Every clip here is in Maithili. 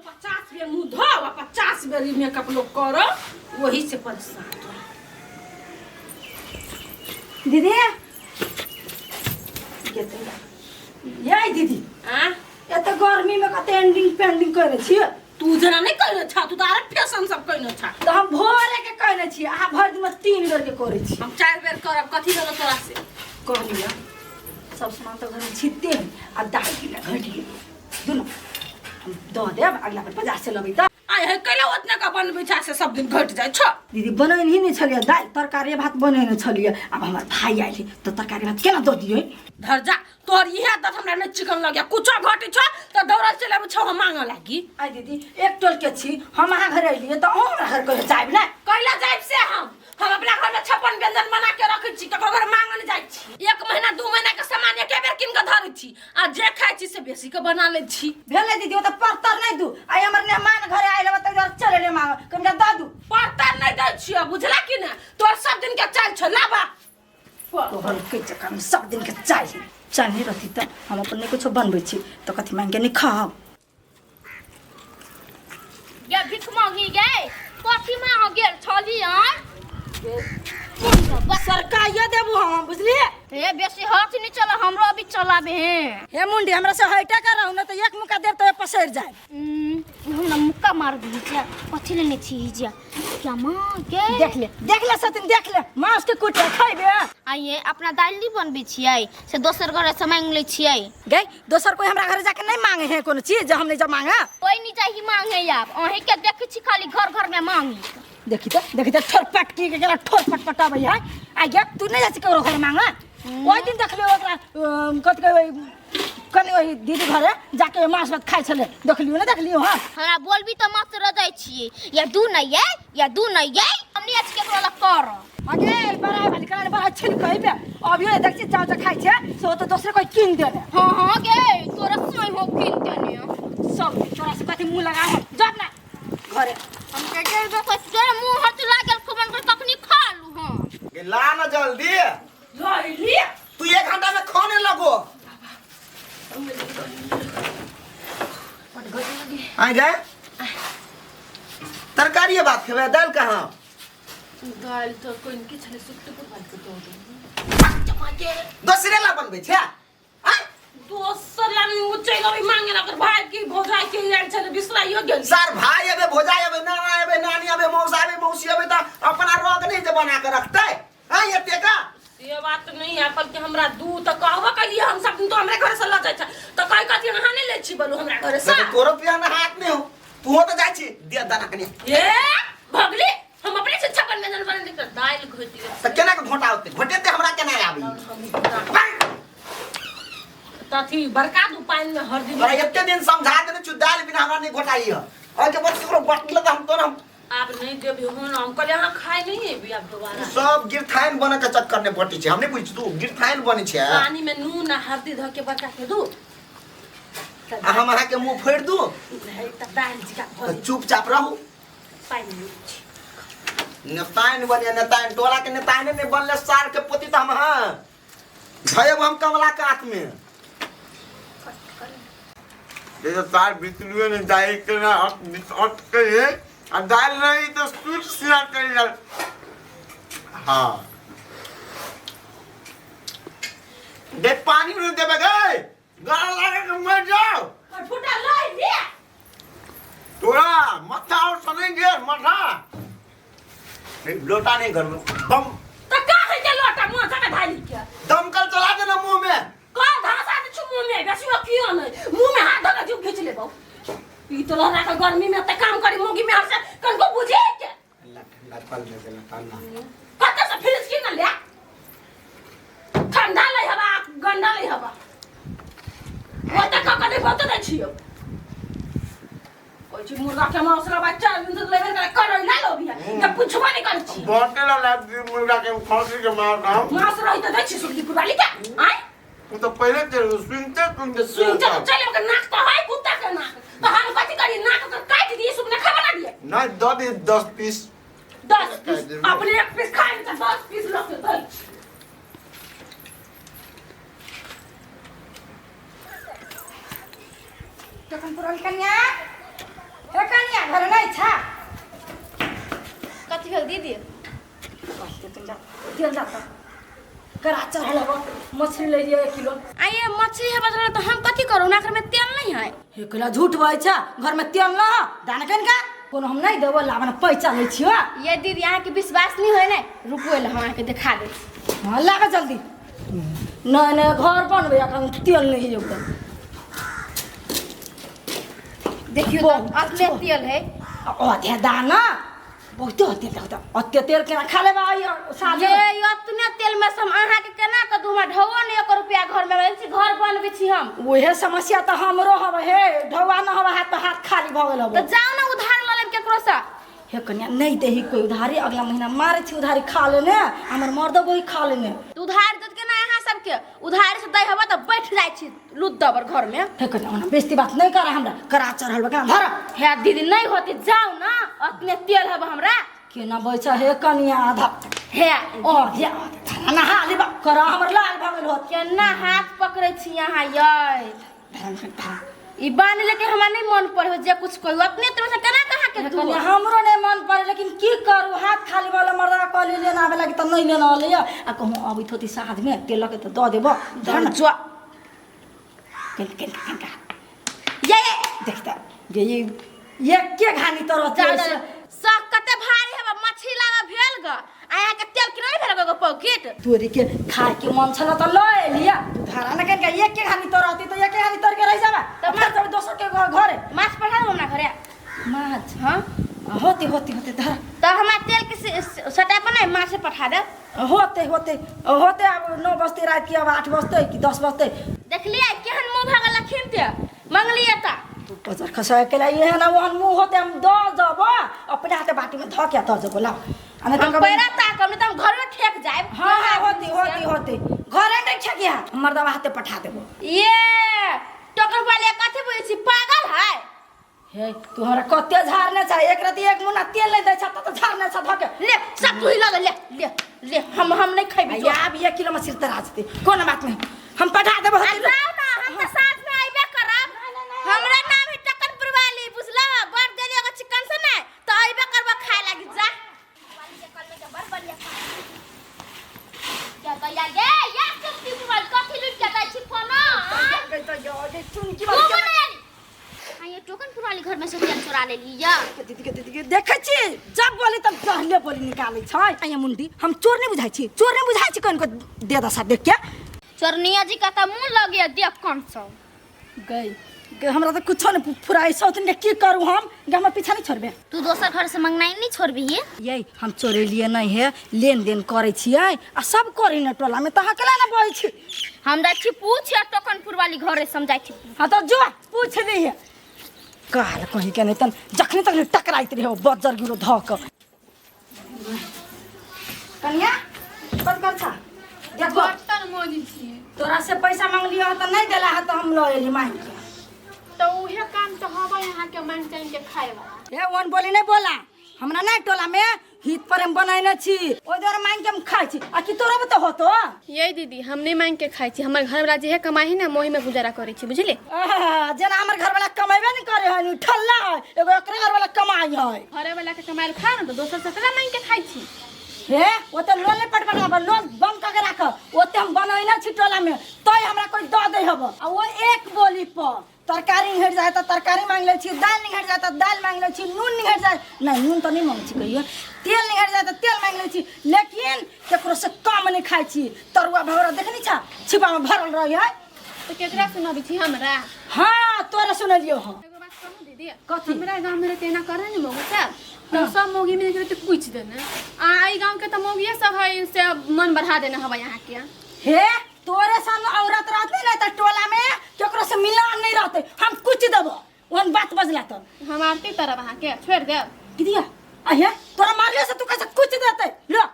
में 50 बेर मुंह धो आ 50 बेर ई मेकअप लोग करो, वही से परेशान रह। दीदी ये दीदी आ एते गर्मी में कते एंडिंग पेंडिंग करे छियै? तू जना नहीं कहने छा, तू तो आर फैशन सब कहने छा। तऽ हम भोरे के कहने छियै, अहाँ भरि दिन में 3 बेर के करै छी। हम 4 बेर करब, कथी भेलो तोरा से? कहलियै सब सामान तऽ घर में छिटते है आ दाल की घटि गेल दुनू हम दऽ देब, अगला बेर बाजार से लेबै तऽ। आय हे कैला ओतने का बनबै छा से सब दिन घटि जाइ छौ? दीदी बनेने ही नहि छलियै दालि, तरकारी भात बनेने छलियै। आब हमर भाई आयल है तऽ तरकारी भात केना दऽ दियै? धर जा, तोहर इहे आदत हमरा नहि चिकन लगैया, कुछो घटै छौ तऽ दौड़ल चलि आबै छौ हम मांगऽ लागी। आय दीदी एक टोल के छी हम, अहाँ घर अयलियै तऽ अहूँ हमरा घर कहियो जायब ने? कैला जायब से हम अपना घर में 56 व्यंजन बना के रखै छी, ककरो घर मांगऽ नहि जाइ छी। 1 महीना 2 महीना के सामान एके बेर कीन के धरै छी आ जे खाइ छी से बेसी के बना लै छी। भेलै दीदी, ओतऽ परतर नहि दू। आइ हमर मेहमान घरे आयल हेबै ताहि दुआरे चल एलियै मांगऽ, कनिका दऽ दू। परतर नहि दै छियौ, बुझला कि ने? तोहर सब दिन के चालि छौ, लाबा। तोहर के चक्कर में सब दिन के चाय है। चाय नहीं रहती तऽ हम अपन नहि कुछो बनबै छी तऽ कथी मांगि के नहि खाउ। गे भिख मांगी गे, कथी मांग गेल छली? आय सरकाइयो देबू हम, बुझलिए? हे बेसी हाथ नहीं चला, हमरो अभी चलाबे हैं। हे मुंडी, हमरा से हटा कर रहू ना तऽ एक मुक्का देब तऽ पसरि जाए। हम ना मुक्का मार दी जा, कथी लेने छी जा क्या माँ के? देख ले, देख ले सतिन, देख ले मांस के कुटे खइबे। आइए अपना दालि नहीं बनबै छियै से दोसर घर से मांग लै छियै। गई दोसर कोई हमरा घर जाके नहीं मांगे है कोनो चीज, हम नहीं जा मांगे। कोई नहीं चाही मांगे, आप अहीं के देखै छी खाली घर घर में मांगी। देखी तो, देखी तो ठोर पटकी के गेला ठोर पटपटाबै है। आ गे तू नहीं जाइ छी ककरो घर मांगे? ओहि दिन देखलियै ओकरा, कथी कहै कनि ओहि दीदी घरे जाके मांस भात खाइ छलै, देखलियो ने? देखलियो? हाँ हमरा बोलबी तऽ मस्त रह जाइ छियै, या दू नहीं ये या दू नहीं ये, हम नहीं आज केकरो लग कर। अगे बड़ा भाली करा बड़ा छिल कहबे, अभियो देख छी चाव खाइ छै से ओ तऽ दोसरे कोई कीन देने। हाँ हाँ गे तोरा सोई हो कीन देने। सब तोरा से कथी मुंह लगाओ, जब ना घरे हम के जेबे कथी तोरा मुंह हाथ लागल खबर पर तखनी खा लू। हाँ गे ला ना जल्दी। लइली तू 1 घंटा में खाने लगो। आइ गे तरकारी बात खेबे, दाल कहाँ? दाल तो कोई के छले सुखते पर भाई के दो दे। दोसरे ला बनबै छै? आँय? दोसर ला नहीं, वो चलि अबै मांगे ला, ओकर भाई के भौजाई के आयल छलै, बिसराइयो गेल। सर भाई अबे, भौजाई अबे, नाना अबे, नानी अबे, मौसा अबे, मौसी अबे, तऽ अपना रोग नहीं जे बना के रखतै? हाँ एते का से बात नहीं है, बल्कि हमरा दू तऽ कहबो कलियै हम सब दिन तो हमरे घर से लऽ जाइ छै तऽ कहि कथी अहाँ नहीं लै छी बोलू हमरा घर से। तो तोरो पियाना हाथ नहीं हो, तू तो जाइ छी दे दाना कनी। ए भगली, हम अपने से 56 व्यंजन बने के दालि घोटि गेल। तऽ केना के घोटा होते घोटेते हमरा केना आबी? तथी बड़का दू पानि में हरदी। तोरा एते दिन समझा देने छु दालि बिना हमरा नहीं घोटाई है, और के बस केकरो बटल तऽ हम तोरा हम आब नहीं देबी हम कहलियै अहाँ खाइ नहीं एबी आब दोबारा। सब गिरथाइन बने के चक्कर ने बटी छै, हम नहीं बुझ तू गिरथाइन बने छै। पानी में नून आ हरदी धऽ के बड़का के दू आ हम अहाँ के मुंह फोड़ि दू। नहीं तऽ दालि जिका भऽ तऽ चुपचाप रहू। पानि नहि छै। नेताइन बनिया नेताइन, टोला के नेताइने नहीं बनले सार के पोती तऽ हम हाँ धयब हम कमला कात में। जैसे तार बिचलुए ने दाल के ना अट के है आ दाल नहीं तो सूट सिला कर जाल। हाँ दे पानी में देबे गए गला लगे के मर जाओ। फुटा लइ ले तोरा माथा और सने गेल माथा नहीं, लोटा नहीं घर में दम तो का है के लोटा मुंह से धाली के दमकल चला देना मुंह में। का धासा दे छु मुंह में बेसी क्यों नहीं मुंह में हाथ धके जीभ खींच लेबो। ई तो लहरा के गर्मी में त काम करी मोगी में हर से कनको बुझे के ठंडा ठंडा पल में देना ठंडा कत से फ्रिज की न ले ठंडा ले हवा गंदा ले हवा वो त का कने बहुत दे छियो कोई चीज मुर्गा के मांस ला बच्चा दिन से लेबे करे करै ना लोभी है जब पूछबा नहीं करै छी बाटे ला ला मुर्गा के खसी के मार दाम मांस रही त दै छी सुखदी पुरवाली के आय तू तो पहले ते सुनते सुनते सुनते तो चले ओकर नाक तो है कुत्ता के नाक तो हम कथि करी नाक ओकर काटि दिए सुपने खाना बना दिए ना दो दे 10 पीस 10 पीस अपने 1 पीस खाए तो 10 पीस लोग के दै। तखन पुरल कन्या हे कनिया घर नहीं छा कथी भेल दीदी तेल जाता करा चढ़ल हबो मछली ले लियो 1 किलो। आइए मछली है बचल तो हम कथी करू ना घर में तेल नहीं है। हे कला झूठ बजै छा घर में तेल न दान कन का कोनो हम नहीं देबो लावन पैसा लै छियो। ये दीदी अहाँ के विश्वास नहीं होय ने रुकू एल हम अहाँ के देखा दे। हां लागा जल्दी नहीं नहीं घर बनबे अखन तेल नहीं है ओकर। देखियो तो अतने तेल है अते दाना बहुते होते होते अते तेल केना खा लेबा आई साझे। ये अतने तेल में से हम अहाँ के केना के दू हमरा ढौआ नहीं 1 रुपया घर में बनै छी घर बनबै छी हम। उहे समस्या त हमरो हवे हे ढौआ न हवे हाथ हाथ खाली भ गेल हबो। तो जाओ ना उधार ल लेब केकरो से। हे कन्या नहीं देही कोई उधारी अगला महीना मारे छी उधारी खा लेने हमर मर्द वही खा लेने। तो उधार देत केना अहाँ सबके उधार से दै हबा त बैठ जाइ छी लुद दबर घर में। हे कन्या ओना बेइज्जती बात नहीं कर हमरा करा चढ़ल बा केना धर। हे दीदी नहीं होती जाओ ना अतने तेल हबा हमरा केना बैठा हे कन्या आधा हे ओ हे नहा लेबा करा हमर लाल भ गेल होत। केना हाथ पकड़ै छी अहाँ यै ई बान लेके हमरा नहीं मन पड़े जे कुछ कहू अपने तेल से केना कहाँ के दू। कन्या हमरो नहीं मन पड़े लेकिन की करू हाथ खाली वाला मर्दा कहली लेना आबे लागी त नहीं लेना आले आ कहूँ अबैत होती साँझ में तेल के त the देबो धर न जो केन केन केन का ये देखता ये ये के घानी तर जाओ सब कते भारी हेबा मछली लागा भेल ग आ यहाँ के तेल किना नहीं भेल गो पॉकेट। तोरी के खाए के मन छल त ल एलिया तू धारा न केन का एक के घानी तर रहती त एक के घानी तर के रह जाबा त त फिर दोसर के घरे माछ पठा देब हमरा घरे माछ। हां होते होते होते धर त हमरा तेल के सटा पर नहीं माछ पठा देब। होते होते होते अब 9 बजते रात के अब 8 बजते कि 10 बजते। देखलिए केहन मुंह भगल लखिन ते मंगलिए त बजार खसा के लिए है ना वहन मुंह होते हम the जब अपने हाथे बाटी में ध के the जब ला आ नहीं हम त पैरा ताकब नहीं त हम घर में ठेक जाएब। हां हां होते होते होते घरे नहीं ठेकिया मर्दवा हाथे पठा देबो। ये टोकर वाले कथी बोलै छी पागल है। हे तू हमरा कते झाड़ने छ एक राति एक मुन्ना तेल नहीं दै छ त झाड़ने छ धके ले सब तू ही लग ले ले ले हम नहीं खैबे। आब 1 किलो मछली तरा जते कोनो बात नहीं हम पठा देबो। जाओ ना हम त साथ में आइबे करब हमरा नाम है टकन पुरवाली बुझला बड़ देली अगर चिकन से नहीं तो आइबे करब खाए लागी जा। क्या तो या गे या चुपती पुरवाली कथी लुट के दै छी फोन चुनकी तू बने आ ये टोकन पुरवाली घर में से तेल चोरा लेली या दीदी के देखै छी जब बोली तब पहले बोली निकालै छै। आया मुंडी हम चोर नहीं बुझाइ छी चोर नहीं बुझाइ छी कनको दे दसा देख के चोरनिया जी का त मुंह लग गया देख कौन सो गई हमरा त कुछो नहीं फुराइ सौतिन के की करू हम गे हमर पीछा नहीं छोड़बे। तू दोसर घर से मंगनाई नहीं छोड़बी ये ये हम चोरेलिए नहीं है लेन देन करै छियै आ सब करी न टोला में त अकेला न बजै छी। हम जाइ छी पूछ या टोकन पुरवाली घरे समझाइ छी। हां त जो पूछ लिहे काल कहीं के नहीं तन जखनी तखनी टकराइत रहे बज्जर गिरो ध क। कन्या कत कर छा देखो बर्तन मोजै छी तोरा से पैसा मांगलियो त नहीं देला है त हम ल एली मांग के त उहे काम त हबै अहाँ के मांग चांग के खाए वाला। हे ओन बोली नहीं बोला हमरा नहीं टोला में हित प्रेम बनैने छी ओइ दुआरे मांग के हम खाइ छी आ की तोरा त होतो। ये दीदी हम नहीं मांग के खाइ छी हमर घर वाला जे कमाई है ना मोही में गुजारा करै छी बुझली। जेना हमर घर वाला कमेबे नहीं करे है ठल्ला है एगो एकरे घर वाला कमाई है घरे वाला के कमायल खा न त दोसर से केना मांग के खाइ छी। हे ओते लोन नहीं पटपटाब लोन बंद करके राख ओते हम बनैने छी टोला में तै हमरा कोई the they हब आ वो एक बोली पर तरकारी निहट जाए त तरकारी मांग लै छी दाल निहट जाए त दाल मांग लै छी नून निहट जाए नहीं नून त नहीं मांगै छी कहियो तेल निहट जाए त तेल मांग लै छी लेकिन केकरो से कम नहीं खाइ छी। तरुआ भौरा देखनी छा छिपा में भरल रही है त केकरा सुनबी छी हमरा। हां तोरा सुनलियो हम। एगो बात कहू दीदी कथी? हमरा गांव में रहते एना करे ने मौगी सब त सब मौगी मिल के पूछ देने आ ई गांव के त मौगिए सब है से मन बढ़ा देने हवा यहाँ के। हे तोरे सन औरत रहते ना त टोला में केकरो से मिलान नहीं रहते हम कुछ देबो ओहन बात बजला त हम आरती तरफ अहाँ के छोड़ देब दीदिया आहे तोरा मारले से तू कैसे कुछ देते लो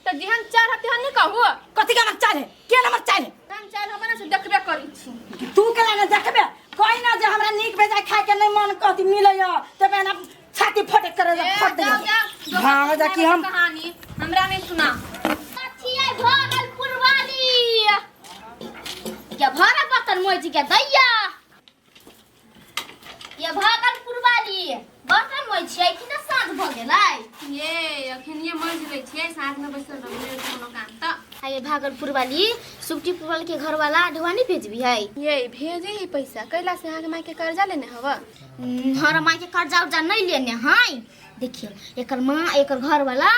त जेहन चार हते हन नहीं कहू कथी के चाल है के नंबर चाल है हम चार हमरा से देखबे करै छी तू केना ने देखबे कोई ना जे हमरा नीक बेजाय खाए के नहीं मन कहती मिलैया तबे ना छाती फटे करे ए, फट जाओ, दे जाओ। भाग जा कि हम कहानी हमरा नहीं सुना। कथी आई भरल पुरवाली क्या भरा बर्तन मोजी के दैया ये भागल पुरवाली साँझ में बैसल रहबै नहि कोनो काम त। आये भागलपुर वाली सुखटीपुर वाली के घर वाला ढुआ नहीं भेजबी है? ये भेजे ही पैसा कैला से अहाँके माय के कर्जा लेने हव? हमारा माँ के कर्जा उर्जा नहीं लेने है। देखियो एकर माँ एकर घर वाला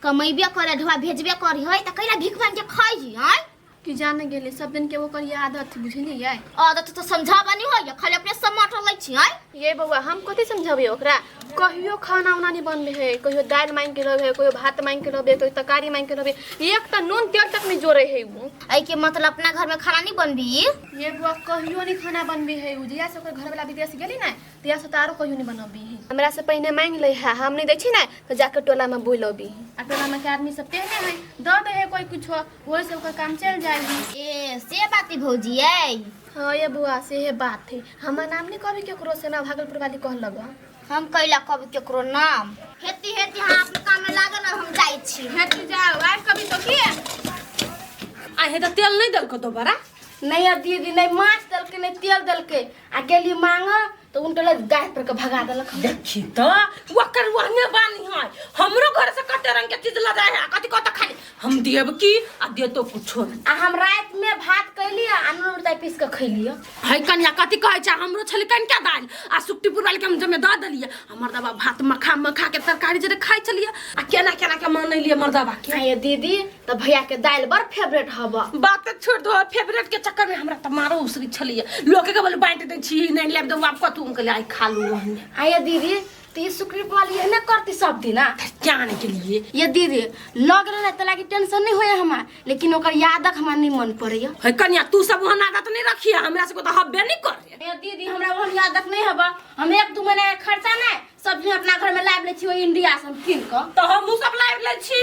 कमेबे करे ढुआ भेजबे करी है त कैला भीख मांग के खाई है आय? कि जाने गेली सब दिन के ओकर ये आदत बुझलियै। आदत तो समझाबा नहीं होइए, खाली अपने सब मटर लै छी आय। ये बौआ हम कथी समझाबै ओकरा? कहियो खाना उना नहीं बनबे है, कहियो दालि मांग के रहबे, कहियो भात मांग के रहबे, कहियो तरकारी मांग के रहबे, एक त नून तेल तक नहीं जोड़े है उ। एहि के मतलब अपना घर में खाना नहीं बनबी? ये बुआ कहियो नहीं खाना बनबे है उ, जहिया से ओकर घर वाला विदेश गेली ना तहिया से त आरो कहियो नहीं बनबी है। हमरा से पहिने मांग ले है, हम नहीं दै छी ना त जाके टोला में बोल अबी, आ टोला में के आदमी सब तेहने है the they है कोई कुछो, ओहि से ओकर काम चल जाय है। ए से बात है भौजी ऐ। हाँ ये बुआ से हे बात है, हमर नाम नहीं कहबी केकरो से ना भागलपुर वाली कह लग। हम कैला कहबी केकरो नाम? हेती हेती हाँ अपने काम में लागल ना, हम जाइ छी। हेती जाओ आब कभी तो की आ हे त तेल नहीं देलको दोबारा? नहीं अब दीदी नहीं माछ देलकै नहीं तेल देलकै, आ गेली मांग तो उनके लग गाय पर के भगा देलक। देखी त ओकर वहने बानी है, हमरो घर से कते रंग के चीज लजाय है, कथि कत खाली हम देब की आ देतो कुछो नहीं। आ हम रात में भात कैली आ नून मिरचाई पीस के खैली। है कनिया कथि कहै छै, हमरो छलै कनिका दालि आ सुखटीपुर वाली के हम जमे द देलियै, आ मर्दबा भात मखा मखा के तरकारी जरे खाइ छलियै, आ केना केना के मानलियै मर्दबा के। आ ये दीदी त भैया के दालि बड़ फेवरेट हब। बात त छोड़ दो, फेवरेट के चक्कर में हमरा त मारो उसरी छलियै, लोक के बोल बांट दै छी नहीं लेब दो बाप कतू के आई खा लू वहने। आ ये दीदी त ई सुखटीपुर वाली एहने करती सब दिन आ? जाने के लिए। ये दीदी लग रहा है त लागी टेंशन नहीं होया हमार, लेकिन ओकर यादक हमरा नहीं मन पड़ैया। है कनिया तू सब वहां आदत नहीं रखिया, हमरा सबके त हब्बे नहीं करे। ये दीदी हमरा वहां यादक नहीं हबा, हम एक दू महीना के खर्चा नहीं सब दिन अपना घर में लाब ले छी ओहि इंडिया से हम कीन क। त हमहू सब लाब ले छी।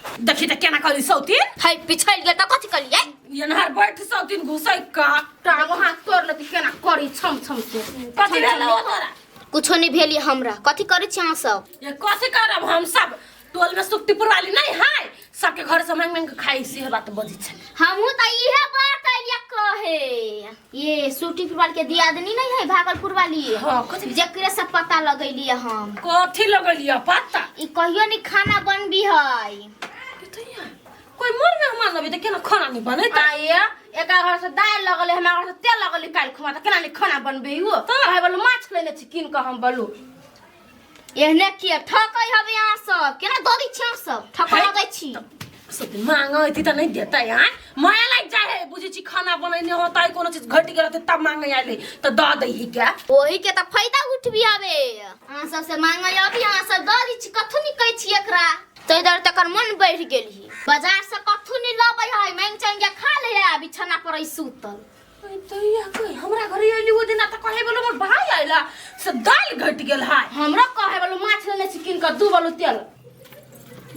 देखी त केना कहली सौतीन है पिछल गेल त कथि कहलियै? एनहर बैठ सौतीन घुसै का टांग हाथ तोड़ लेती केना करी छम छम से। कथि भेल हो तोरा? कुछो नहीं भेली हमरा, कथि करै छी अहाँ सब? ये कथि करब हम सब, टोल में सुखटीपुर वाली नहीं है, सबके घर से मांग मांग के खाई से बात बजै छै। हमहू त इहे बात अइलिया कहे, ये सुखटीपुर वाली के दियादनी नहीं है भागलपुर वाली? हां कथि जकरे से पता लगैलिए हम। कथि लगैलिए पता? ई कहियो नहीं खाना बनबी है। कोई मोर मेहमान अबे त केना खाना नहीं बनेता? आये एका घर से दाल लगले हमरा घर से तेल लगले काल खुमा त केना नहीं खाना बनबे हो? कहे बोलू माछ लेने छी कीन के हम बोलू। एहने किया ठकै हबे अहाँ सब, केना दऽ दै छी अहाँ सब, ठकै लगै छी। सब मांगै त नहीं देता यार, माया लाग जाय है बुझै छी, खाना बनैने होतै कोनो चीज घटि गेल त तब मांगै आइले त the दै ही क्या? ओही के त फायदा उठबी हबे, अहाँ सब से मांगै अभी अहाँ सब दऽ दै छी, कथु नहीं कहै छी एकरा। तै दर तकर मन बढ़ि गेल ही, बाजार से कथु नहीं लबै है, मांग चांग के खा ले है, बिछाना पर है सुतल। तो या कहि हमरा घरे अइली ओ दिन त कहे बोलो मोर भाई आइला से दाल घटि गेल है। हमरा कहे बोलो माछ लेने छी कीन के दू बोलो तेल।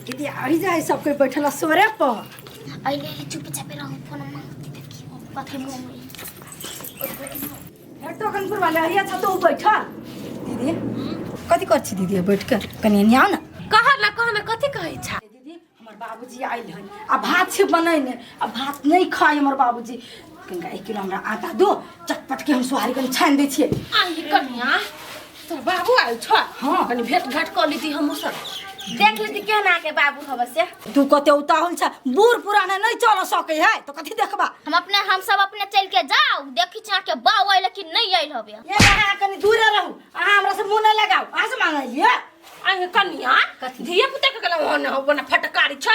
दीदी आई जाए सब कोई बैठल सोरे पर। अइले अइले चुपचाप रहू, फोन मांगती देखी कथि मुंह में। हे टोकनपुर वाले आइया छ तो बैठल। दीदी कथि कर छी दीदी बैठ के कनी एने आउ ना। कह ना कह ना कथि कहै छ? दीदी हमर बाबूजी आइल हन आ भात छै बनैने, आ भात नहीं खाय हमर बाबूजी, कनिका 1 किलो हमरा आटा दो, चटपट के हम सोहारी कनी छानि दै छियै। आई कनिया तोर बाबू आइल छ? हां कनी भेट घाट क लीती हमहू सब, देख लेती केना के बाबू हब से। तू कते उताहुल छ, बूढ़ पुराना नहीं चल सकै है तो कथि देखबा? हम अपने हम सब अपने चल के जाओ देखी छी के बाऊ आइल कि नहीं आइल हबे। ये अहाँ कनी दूरे रहू, अहाँ हमरा से मुंह नहीं लगाउ, अहाँ से मांगलिए। आई कनिया धिया पुता के गेलौ होने हो बना फटकारी छ,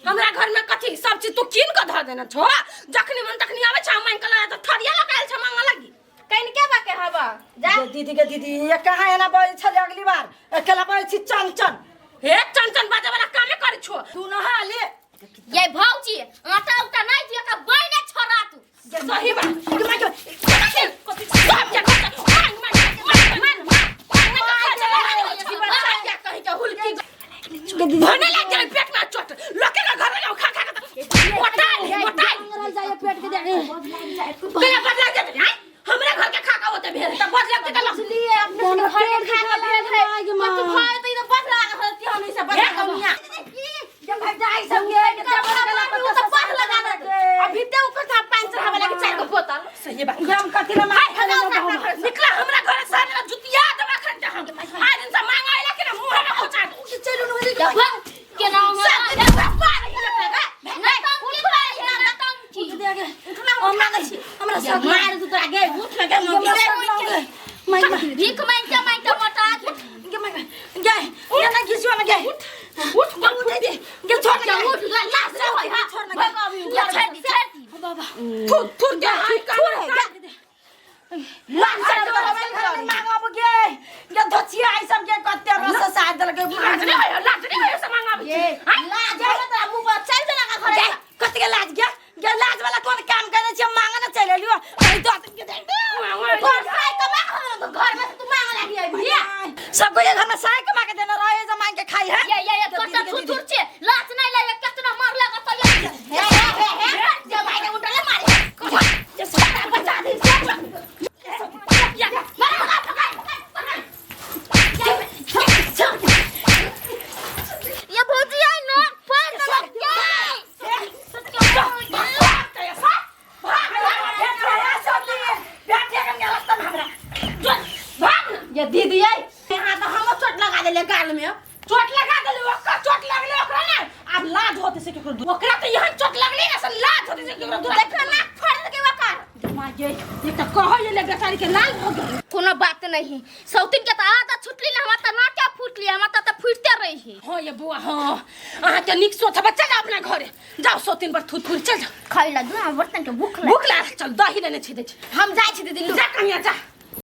हमरा घर में कथि सब चीज तू कीन के ध देने छो, जखनी मन तखनी आबै छ मांग के लगा त थरिया लगायल छ मांग लगी। कनिके बाके हब जा। दीदी के दीदी ये कहाँ एना बजै छलै अगली बार अकेला बजै छी चन चन। हे चन चन बाजे वाला कामे करै छो तू नहा ले। ये भौजी आटा उटा नहीं दिया का बइने छोरा तू। सही बात कथि सब के घर मांग मांग मांग मांग मांग कहीं के हुलकी भने लाग गेलै पेट में चोट, लोके के घर में खा खा के मोटाइ मोटाइ जाय पेट के दे केना बदला जेतै हैं? हमरा घर के खा के ओते भेल त बदला के गेलौ। बुझलिए अपने सब घर के खा के भेल है, कथि भय त ई त बदला हती हम ई सब बदला कनिया। जब भाई जाई सब के उ त पह लगा दे अभी ते ओकर सा पान चढ़ावे लागी 4 गो बोतल। सही बात। हम कथि ना मार निकला हमरा घर से जुतिया भीख मांग के मांग के मोटा गेल। गे माय गे ये ना घिसुआ ना गे उठ उठ दे गे छोड़ ना उठ लाज नहीं होय हा छोड़ ना भगाबी छोड़ दी छोड़ दी बाबा थुर थुर के हाथ थुर है गे लाज लाज से मांगब गे गे धोचिया आई सब गे कते रस साथ देलके लाज नहीं होय लाज नहीं होय से मांगाबै ये छी लाज है तोरा मुंह पर चल देना का घरे गे कते के लाज गे गे लाज वाला कोन काम करे छी मांगे ना चल लियो अरे दो के दे घर साय के मांग हमरा घर में से तू मांग लागी अभी सबको ये घर में साय कमा के देना रहे जो मांग के खाई है ये ये ये कत थुथुर छे लाज नहीं लागे केतना मार लगा तो ये हे हे हे हे जे भाई के उठले मारे बचा दे या मार मार मार ये भौजी आई ना पैर दबा ये दीदी आई यहाँ तो हमरो चोट लगा देले गाल में चोट लगा देले ओकरा चोट लगले ओकरा ना आब लाज होते से केकरो ओकरा तो यहाँ चोट लगले ना से लाज होते से केकरो दूर देखो नाक फाड़ देलकै ओकर मां ये ये तो कहो ये ले बेचारी के लाल हो गेल कोनो बात नहीं सौतिन के तो आदत छुटली ना हमरा त नाके फूटली हमरा त फूटते रही हाँ ये बुआ हाँ अहाँ के नीक सोच है चल जाओ अपना घरे जाओ सौ तीन बार थूथ थूर चल जाओ खाइ ला दू बर्तन के भूख भूख लागल चल दही लेने छी दै छी हम जाइ छी दीदी जा कनिया जा